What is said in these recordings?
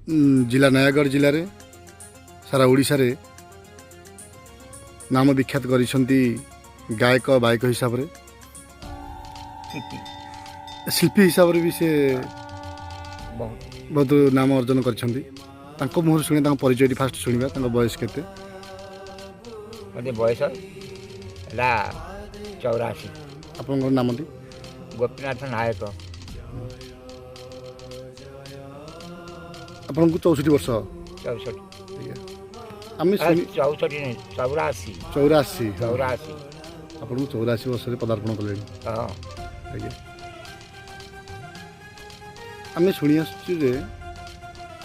ଜିଲ୍ଲା ନୟାଗଡ଼ ଜିଲ୍ଲାରେ, ସାରା ଓଡ଼ିଶାରେ ନାମ ବିଖ୍ୟାତ କରିଛନ୍ତି ଗାୟକ ବାୟକ ହିସାବରେ। ଶିଳ୍ପୀ। ଶିଳ୍ପୀ ହିସାବରେ ବି ସେ ବହୁତ ବହୁତ ନାମ ଅର୍ଜନ କରିଛନ୍ତି। ତାଙ୍କ ମୁହଁରୁ ଶୁଣି ତାଙ୍କ ପରିଚୟଟି ଫାଷ୍ଟ ଶୁଣିବା। ତାଙ୍କ ବୟସ କେତେ? ମୋତେ ବୟସ ହେଲା 84। ଆପଣଙ୍କର ନାମଟି? ଗୋପୀନାଥ ନାୟକ। ଆପଣଙ୍କୁ 64 ବର୍ଷ? 64। ଆଜ୍ଞା, ଆମେ ଶୁଣି 64 ନୁହେଁ, 84। 84, ହଁ। 84। ଆପଣଙ୍କୁ 84 ବର୍ଷରେ ପଦାର୍ପଣ କଲେଣି। ହଁ। ଆଜ୍ଞା, ଆମେ ଶୁଣି ଆସୁଛୁ ଯେ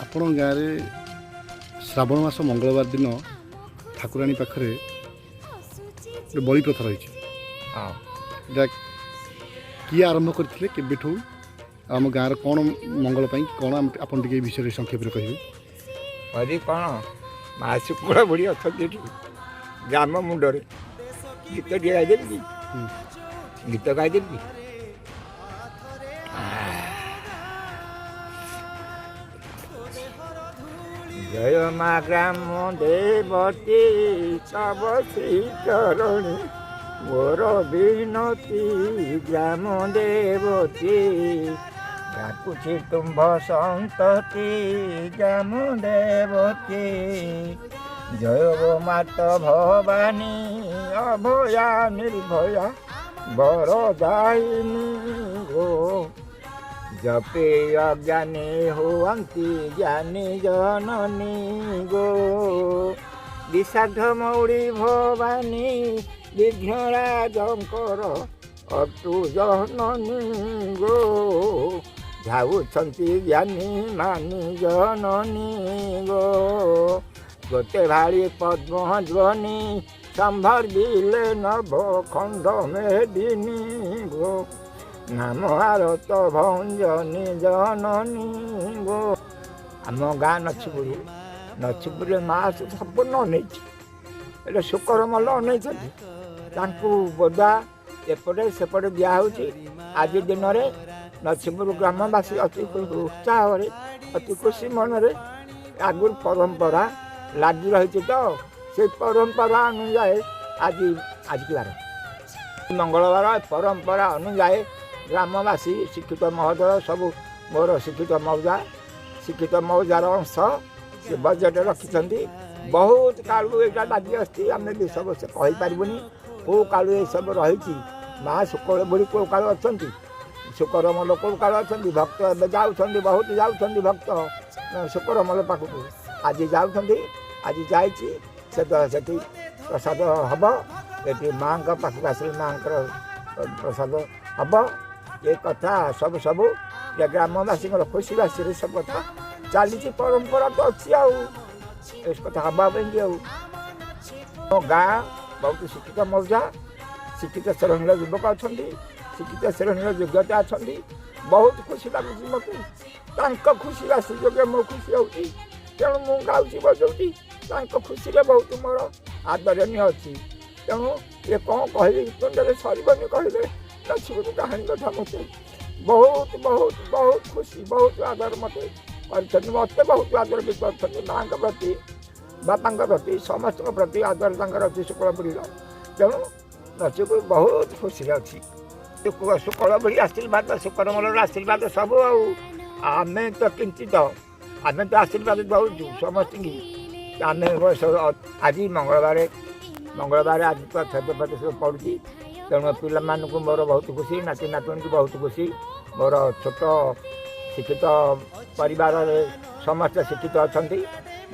ଆପଣଙ୍କ ଗାଁରେ ଶ୍ରାବଣ ମାସ ମଙ୍ଗଳବାର ଦିନ ଠାକୁରାଣୀ ପାଖରେ ଗୋଟେ ବଳି ପ୍ରଥା ରହିଛି। ହଁ। ଏଇଟା କିଏ ଆରମ୍ଭ କରିଥିଲେ, କେବେଠୁ, ଆଉ ଆମ ଗାଁର କ'ଣ ମଙ୍ଗଳ ପାଇଁ କ'ଣ, ଆପଣ ଟିକେ ଏ ବିଷୟରେ ସଂକ୍ଷେପରେ କହିବେ। କହିବି କ'ଣ, ମା ଶୁକ୍ଳ ବୁଢ଼ୀ ଅଛନ୍ତି ଏଠି ଗ୍ରାମ ମୁଣ୍ଡରେ। ଗୀତ ଟିକେ ଗାଇଦେବି କି? ହୁଁ। ଗୀତ ଗାଇଦେବି କି? ଜୟ ମା ଗ୍ରାମ ଦେବତୀ, ତବ ଶ୍ରୀ ଚରଣୀ ମୋର ବିନତି। ଗ୍ରାମ ଦେବତୀ, ଡାକୁଛି ତୁମ୍ଭ ସନ୍ତତି। ଗ୍ରାମ ଦେବତୀ, ଜୟ ଗୋ ମାତ ଭବାନୀ, ଅଭୟା ନିର୍ଭୟା ବରଦାୟିନୀ ଗୋ। ଜପେ ଅଜ୍ଞାନୀ ହୁଅନ୍ତି ଜ୍ଞାନୀ ଜନନୀ ଗୋ। ବିଷାଧ ମୌଳି ଭବାନୀ, ବିଘ୍ନରାଜଙ୍କର ଅଟୁ ଜନନୀ ଗୋ। ଝାଉଛନ୍ତି ଜ୍ଞାନୀ ମାନି ଜନନୀ ଗୋ। ଗୋଟେ ଭାଳି ପଦ୍ମ ଧ୍ୱନି ସମ୍ଭର୍ବିଲେ ନବ ଖଣ୍ଡ ମେଦିନୀ ଗୋ। ନାମ ଆରତ ଭଞ୍ଜନୀ ଜନନୀ ଗୋ। ଆମ ଗାଁ ନଛିପୁର, ନଛିପୁରରେ ମା ସମ୍ପୂର୍ଣ୍ଣ ଅନେଇଛି। ଏଇଟା ଶୁକର ମଲ୍ଲ ଅନେଇଛନ୍ତି, ତାଙ୍କୁ ବୋଦା ଏପଟେ ସେପଟେ ଦିଆହେଉଛି। ଆଜି ଦିନରେ ନଛିପୁର ଗ୍ରାମବାସୀ ଅତି ଉତ୍ସାହରେ, ଅତି ଖୁସି ମନରେ, ଆଗରୁ ପରମ୍ପରା ଲାଗି ରହିଛି ତ, ସେଇ ପରମ୍ପରା ଅନୁଯାୟୀ ଆଜି, ଆଜି କି ବାର? ମଙ୍ଗଳବାର। ପରମ୍ପରା ଅନୁଯାୟୀ ଗ୍ରାମବାସୀ, ଶିକ୍ଷିତ ମହୋଦୟ ସବୁ, ମୋର ଶିକ୍ଷିତ ମୌଜା, ଶିକ୍ଷିତ ମୌଜାର ଅଂଶ ସେ ବଜେଟ୍ ରଖିଛନ୍ତି। ବହୁତ କାଳୁ ଏଇଟା ଲାଗି ଆସିଛି। ଆମେ ବି ସବୁ ସେ କହିପାରିବୁନି କେଉଁ କାଳୁ ଏସବୁ ରହିଛି। ମା ଶୁକଳ ବୁଢ଼ୀ କେଉଁ କାଳୁ ଅଛନ୍ତି, ଶୁକରମଲ କେଉଁ କାଳୁ ଅଛନ୍ତି। ଭକ୍ତ ଏବେ ଯାଉଛନ୍ତି, ବହୁତ ଯାଉଛନ୍ତି ଭକ୍ତ ଶୁକରମଲ ପାଖକୁ। ଆଜି ଯାଉଛନ୍ତି, ଆଜି ଯାଇଛି ସେ ତ, ସେଠି ପ୍ରସାଦ ହେବ। ଏଠି ମାଆଙ୍କ ପାଖକୁ ଆସିଲେ ମାଆଙ୍କର ପ୍ରସାଦ ହେବ। ଏ କଥା ସବୁ ସବୁ ଗ୍ରାମବାସୀଙ୍କର ଖୁସି ବାସିରେ ସବୁ କଥା ଚାଲିଛି। ପରମ୍ପରା ତ ଅଛି, ଆଉ ଏ କଥା ହେବା ପାଇଁ କି। ଆଉ ମୋ ଗାଁ ବହୁତ ଶିକ୍ଷିତ ମୌଜା, ଶିକ୍ଷିତ ଶ୍ରେଣୀର ଯୁବକ ଅଛନ୍ତି, ଶିକ୍ଷିତ ଶ୍ରେଣୀର ଯୋଗ୍ୟତା ଅଛନ୍ତି। ବହୁତ ଖୁସି ଲାଗୁଛି ମୋତେ। ତାଙ୍କ ଖୁସି ବାସି ଯୋଗେ ମୁଁ ଖୁସି ହେଉଛି। ତେଣୁ ମୁଁ ଗାଉଛି ବଜାଉଛି ତାଙ୍କ ଖୁସିରେ। ବହୁତ ମୋର ଆଦରଣୀୟ ଅଛି। ତେଣୁ ଏ କ'ଣ କହିବି, ତୁଣ୍ଡରେ ସରିବନି କହିଲେ ନଛିବୁରୁ କାହାଣୀ କଥା। ମୋତେ ବହୁତ ବହୁତ ବହୁତ ଖୁସି, ବହୁତ ଆଦର ମୋତେ କରିଛନ୍ତି। ମୋତେ ବହୁତ ଆଦର ବି କରିଛନ୍ତି। ମାଆଙ୍କ ପ୍ରତି, ବାପାଙ୍କ ପ୍ରତି, ସମସ୍ତଙ୍କ ପ୍ରତି ଆଦର ତାଙ୍କର ଅଛି ଶୁକ୍ଳପୁରୀର। ତେଣୁ ନଛିପୁର ବହୁତ ଖୁସିରେ ଅଛି। ଶୁକ୍ଳ ବୁଢ଼ୀ ଆଶୀର୍ବାଦ, ଶୁକରମୂଳର ଆଶୀର୍ବାଦ ସବୁ। ଆଉ ଆମେ ତ କିଞ୍ଚିତ, ଆମେ ତ ଆଶୀର୍ବାଦ ଦେଉଛୁ ସମସ୍ତଙ୍କୁ। ଆମେ ଆଜି ମଙ୍ଗଳବାର, ମଙ୍ଗଳବାର ଆଜି ତ ଛେଦ ଫେଦ ସବୁ ପଡ଼ୁଛି। ତେଣୁ ପିଲାମାନଙ୍କୁ ମୋର ବହୁତ ଖୁସି, ନାତି ନାତୁଣୀକି ବହୁତ ଖୁସି। ମୋର ଛୋଟ ଶିକ୍ଷିତ ପରିବାରରେ ସମସ୍ତେ ଶିକ୍ଷିତ ଅଛନ୍ତି,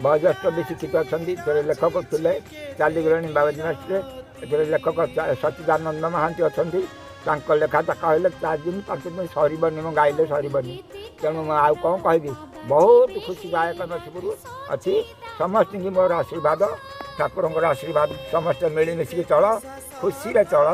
ବୟୋଜ୍ୟେଷ୍ଠ ବି ଶିକ୍ଷିତ ଅଛନ୍ତି। ଏଥିରେ ଲେଖକ ଥିଲେ, ଚାଲିଗଲେଣି ବାବାଜୀ ମାଷ୍ଟରେ। ଏଥିରେ ଲେଖକ ସଚ୍ଚିଦାନନ୍ଦ ମହାନ୍ତି ଅଛନ୍ତି। ତାଙ୍କ ଲେଖା କହିଲେ 4 ଦିନ 5 ଦିନ ସରିବନି, ମୁଁ ଗାଇଲେ ସରିବନି। ତେଣୁ ମୁଁ ଆଉ କ'ଣ କହିବି? ବହୁତ ଖୁସିଦାୟକ ନଛିପୁର ଅଛି। ସମସ୍ତଙ୍କୁ ମୋର ଆଶୀର୍ବାଦ, ଠାକୁରଙ୍କର ଆଶୀର୍ବାଦ। ସମସ୍ତେ ମିଳିମିଶିକି ଚଳ, ଖୁସିରେ ଚଳ।